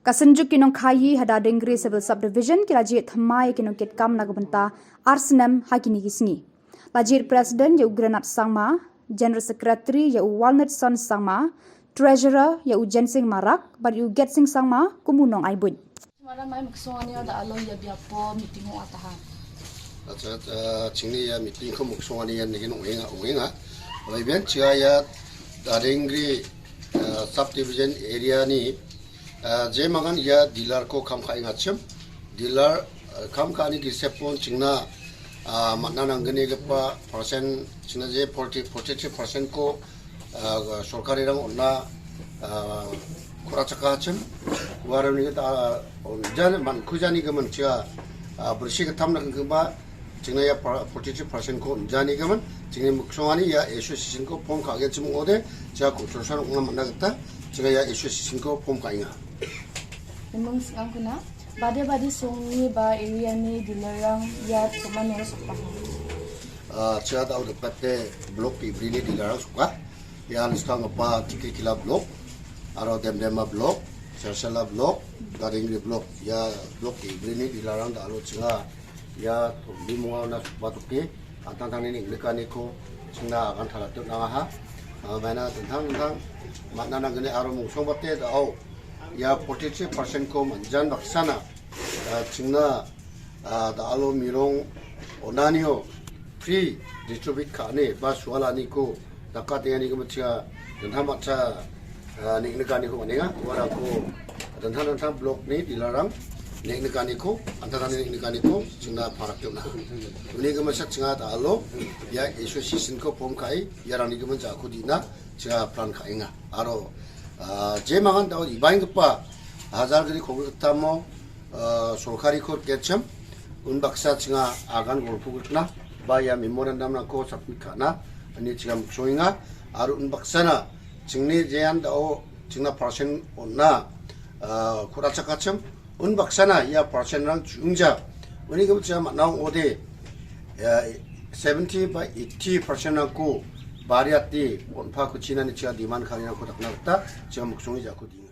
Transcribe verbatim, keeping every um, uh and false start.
Kasinjuk kinong khayi ha Dadengri Civil Subdivision ki lajit thamai kinong kitkam na gubenta arsenem ha kini kisngi. Lajit President ya Ugranath Sangma, General Secretary ya U Walnut Son Sangma, Treasurer ya U Jensing Marak, bad ya U Getsing Sangma, kumunong aibun. Mara mai miksonganio da alo ia biapo meeting ong ataha. Acha, ah, chingni ia meeting ko miksongani ia nigin ongenga, ongenga. Oiben chia ia Dadengri, ah, subdivision area ni, ah, je mangan ia dealer ko kam ka·engachim. Dealer, ah, kam ka·ani gisepon chingna, ah, man·a nanggnigipa percent chingna je forty, forty-three percent ko ah, sorkarirang on·a, ah, ku·rachakachim. Uarangni gita, ah, on·jani, man·kujani gimin chia, ah, bilsi gittam dakenggipa chingna ia par-, forty-three percent ko on·jani gimin chingni miksongani ia association ko form ka·genchim ong·ode, chia ku-, sorkar ong·na man·a gita chingna ia association ko form ka·enga. Memang sekarang kuna, bade-bade songni ba area ni dealer-rang ia tomani aro sokbaha. Ah, chia dao dapate block ibrini dealer-rang sokbaha. Ian skanggipa Tikrikila blok, aro Demdema blok, Sersela blok, Dadengri blok. Ia blok ge·brini dealer-rang da·alo chinga. Ia tongbi mongao na sokba toke, an·tangtangni neng·nikaniko chingna agan talatna nangaha. Ah, maina dingtang dingtang man·a nanggni aro mungsongbate da·o. Ia forty-three percent-ko manjan baksana, ah, chingna, ah, da·alo mirong on·anio free distribute ka·ani ba sualaniko dakatenganiko mitchia dingtang matcha, ah, neng·nikaniko man·enga. Uarangko dingtang dingtang blok-ni dealer-rang neng·nikaniko, an·tangtangni neng·nikaniko chingna parakjona. Uni gimasa chinga da·alo ia association-ko form ka·e, iarangni gimin ja·ako dina chinga plan ka·enga. Aro, ah, je mangan da·o ibaenggipa hajar gni kolgriktamo, ah, sorkari court case-chim, unbaksa chinga agan golpogrikna ba ia memorandum-rangko submit ka·na, ani chinga miksongenga. Aro unbaksana chingni jean da·o chingna percent on·a, ah, ku·rachakachim, unbaksana ia percent-rang chu·ingja. Uni gimin chinga man·a ong·ode, ah, seventy ba eighty percent-rangko bariate on·pa kuchinani chinga demand ka·anirangko dakna gita chinga miksonge ja·ako dina.